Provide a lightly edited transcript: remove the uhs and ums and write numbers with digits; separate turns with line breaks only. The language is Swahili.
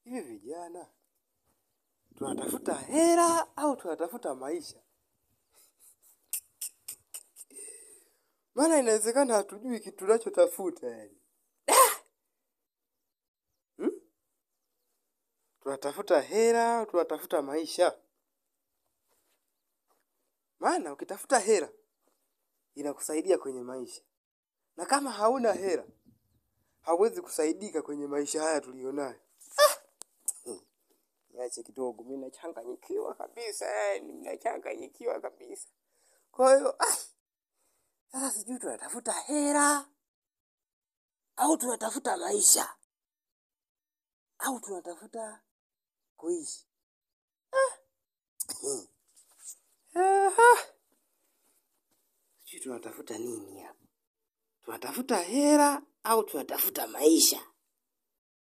Hivi vijana tunatafuta hela au tunatafuta maisha? Maana inawezekana hatujui kitu tunachotafuta yani. Hmm? Tunatafuta hela au tunatafuta maisha? Maana ukitafuta hela inakusaidia kwenye maisha, na kama hauna hela hauwezi kusaidika kwenye maisha haya tuliyonayo. Niache kidogo, mimi nachanganyikiwa kabisa, yani nachanganyikiwa kabisa. Kwa hiyo sasa sijui tunatafuta hela au tunatafuta maisha au tunatafuta kuishi. Sijui tunatafuta nini hapa? Tunatafuta hela au tunatafuta maisha?